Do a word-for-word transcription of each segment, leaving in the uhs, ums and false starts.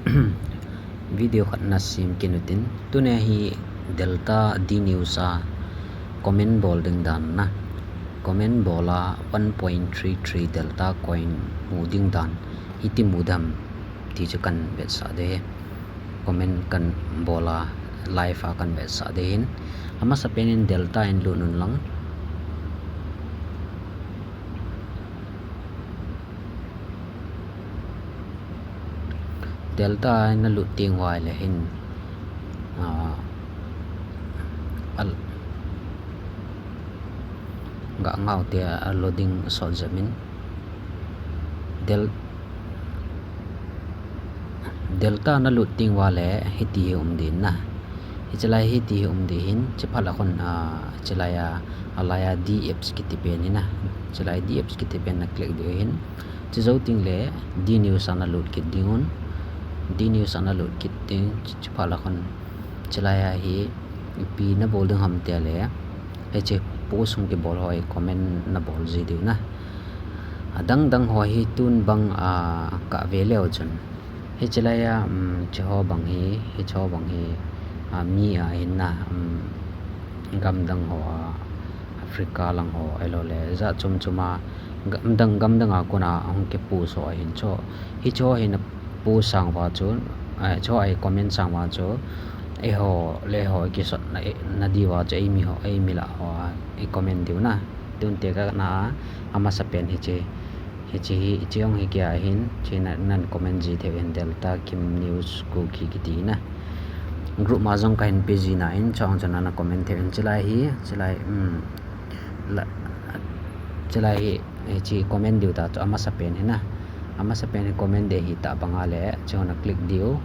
Video khat na sem kit utin, tunia hi Delta D News a comment bol ding dan na. Comment bol a one point three three Delta coin mu ding dan hiti mu dem ti chu kan vetsah ding ahi. Comment kan bol a live a kan vetsah ding ahin. Amasa pen in Delta in lut un lang. Delta in na lut teng uva le hin, ah, al-, ga ngau te a loading sot jep in. Del-, Delta na lut teng uva le hiti hi um ding na. Hiche lai hiti hi um ding ahin, chuphat le khun, ah, hiche lai a, alai a D Apps kiti pen hi na. Hiche lai D Apps kiti pen na click ding ahin. Chujou teng le D News a na lut kit ding un. D News a na lut kit ding, chu-, chuphat le khun. Hiche lai a hi, ipi na bol ding ham tia le. Hiche post hung kibol ho hi comment na bol ji diu na. Adang dang ho hi tun bang, ah, ka ve leu chun. Hiche lai a, um, hiche ho bang hi, hiche ho bang hi, ah, mi ahin na, um, gam dang ho a, Africa lang ho, ahilou le, jat chom chom a, gam dang, gam dang a kona hung kipost ho ahin chu. Hiche ho hi na post sang uva chu, eh, hiche ho a i comment sang uva chu, eiho, le ho, i kisot na, eh, na diu va chu, eimi ho, eimi lah ho a, i comment diu na. Tun te ka na a, amasa pen hiche. Hiche hi, hiche jong hi kei a ahin, hiche na, nan comment ji thei uvin Delta Kim News Kuki kiti na. Group ma jong kahin pe ji na in, chong chong na na comment thei uvin, hiche lai hi, hiche lai, um, la, hiche lai hi, hiche comment diu ta chu amasa pen hi na. Amasa pen hi comment ding ahi tah bang a le, hiche ho na click diu.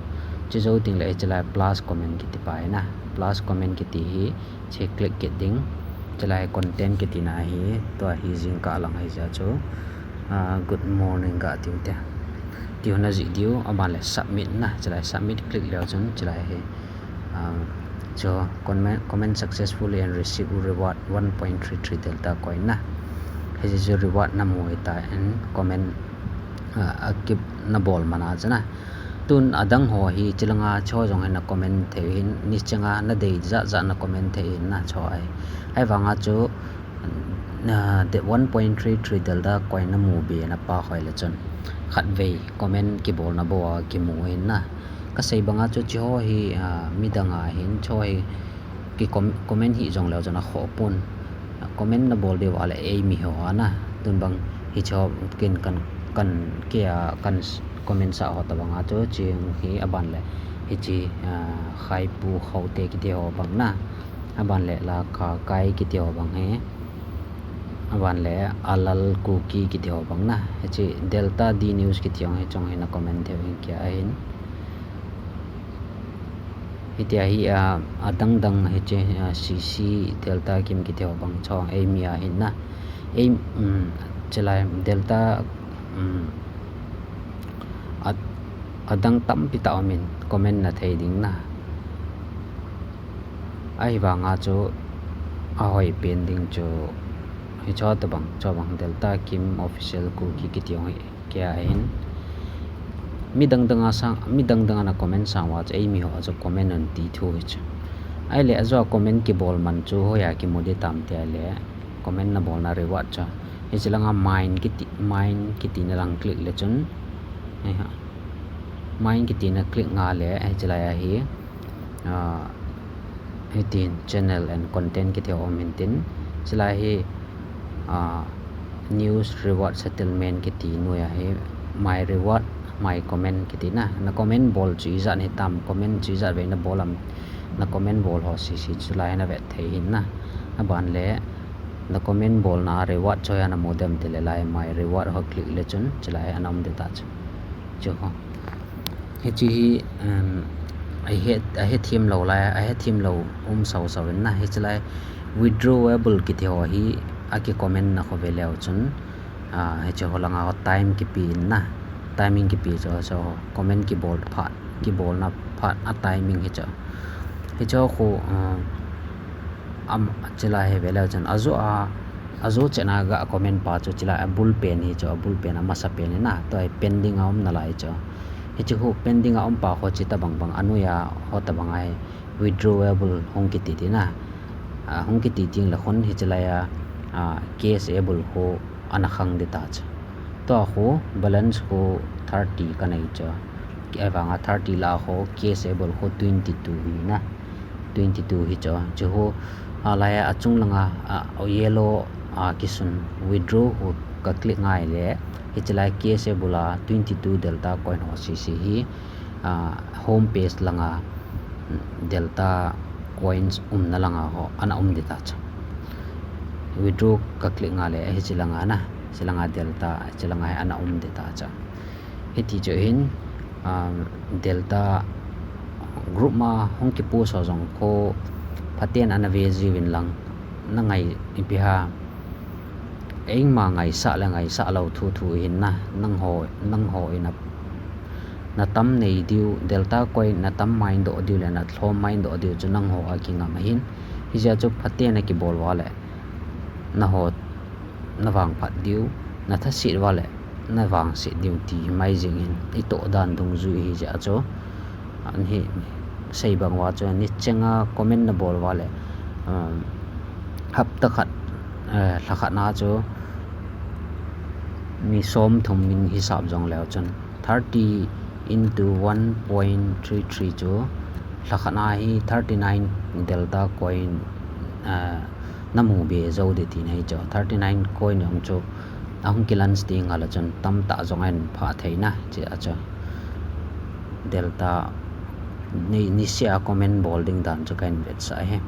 Chujou teng le, hiche lai plus comment kiti pa hi na. Plus comment kiti hi, hiche click kit ding. Hiche lai content kiti na hi, tua hi jingkah lang ahi jeh chun, ah, good morning ka tiu te. Tiu na jih diu, aban le submit na, hiche lai submit click leu chun, hiche lai hi, ah, chu comment, comment successfully and receive reward one point three three Delta coin na. Hiche chu reward na mu ahi ta in comment, ah, a kip na bol man a chu na. Tun adang ho hi, hiche langa hiche ho jong hi na comment thei uvin, ni chang a na dei jat jat na comment thei uvin na hiche ho hi. Ahivang a chu, na, de one point three three Delta coin na mu be na pa hoi le chun. Khatvei comment kibol na bou a kimu ahin na. Ka sei bang a chu hiche ho hi, ah, midang a ahin, hiche ho hi ki com-, comment hi jong leu chun a khoh pon. Comment na bol diu va le eimi ho a na. Tun bang hiche ho kin kan, kan kei a kan s-, comment sah ho ta bang a chu hiche hi aban le hiche, ah, Khaipu Khaute kiti ho bang na. Aban le Lakha Kai kiti ho bang hi. Aban le Alal Kuki kiti ho bang na. Hiche Delta D News kiti ho hi chong hi na comment thei uvin kei a ahin. Hitia hi, ah, adang dang hiche, ah, C C Delta Kim kiti ho bang chong eimi ahin na. Ei, um, hiche lai Delta, um, a, adang tampi tah um in comment na thei ding na. Ahivang a chu ahoi pen ding chu hiche ho ta bang, hiche ho bang Delta Kim Official Kuki kiti ho hi. Kei a ahin. Midang dang a sang, midang dang a na comment sang uva chu eimi ho a chu comment un ti thu hi chu. Ahile ajo a comment kibol man chu hoiya kimu ding tam tia le comment na bol na reward chu. Hiche langa mine kiti, mine kiti na lang click le chun. Hiche a. Mine kiti na click nga le, hiche lai a hi. Ah, hitin channel and content kiti ho um in tin. Hiche lai hi, ah, news reward settlement kiti noiya hi my reward, my comment kiti na. Na comment bol chu ijat hitam, comment chu ijat vei na bol am, na comment bol ho sese chu lai na vet thei ahin na. Aban le, na comment bol na reward chu hoiya na mu dem ti le lai my reward ho click le chun, hiche lai ana um ding ta chu. Chu ho. Hiche hi, um, ahet, ahethem lou lai, ahethem lou um sau sau in na, hiche lai withdrawable kiti ho hi, aki comment na kho ve leu chun, ah, hiche ho langa ho time kipe in na, timing kipe chu, chu ho comment kibol phat, kibol na phat a timing hi chu. Hiche ho khu, ah, am, hiche lai hi ve leu chun, ajo a, ajo cheh na ga comment pa chu hiche lai a bul pen hi chu, a bul pen a masa pen hi na, tua hi pending a um na lai chu. Hiche khu pending a um pa khu hiche tabang bang, anoi a ho tabang ahi withdrawable hung kiti tina. A, hung kiti teng le khun hiche lai a, a, cashable khu ana khang ding ta chu. Tua khu balance khu thirty kanei chu. Ahivanga thirty lah a khu cashable khu twenty two hi na. Twenty two hi chu. Chu khu, a, lai a achung langa, a, yellow, a, kisun withdraw khu ka click ngai le. Hiche lai cashable a twenty two delta coin ho sese hi, a, home page langa, mm, delta coins umna langa ho ana um ding ta chu. Withdraw ka click ngai le hiche langa na, hiche langa delta, hiche langa hi ana um ding ta chu. Hiti chu hin, um, delta group ma hung kipost ho jong khu phaten ana ve jiuvin lang, na ngai ipi ham. Eima ngaisah le ngaisah lou thu thu hin na, nangho, nangho in na, na tam nei diu, delta coin na tam mine doh diu le na lhom mine doh diu chu nangho a kingam ahin. Hijeh a chu phaten na kibol uva le, naho, na vangphat diu, na thaset uva le, na vangset diu ti hi mai jing hin, i toh dan dungjui hijeh a chu. An hi sei bang uva chu, ni chenga comment na bol uva le, um, hapta khat, eh, lha khat na chu, mi som thum min hisap jong leu chun, thirty into one point three three chu, lha khat na hi thirty nine delta coin, eh, na mu be jou ding tina hi chu, thirty nine coin jong chu, ahung ki launch teng le chun tamtah jong ahin phah thei na, hijeh a chu. Delta, ni, niseh a comment bol ding dan chu kahin vetsah e.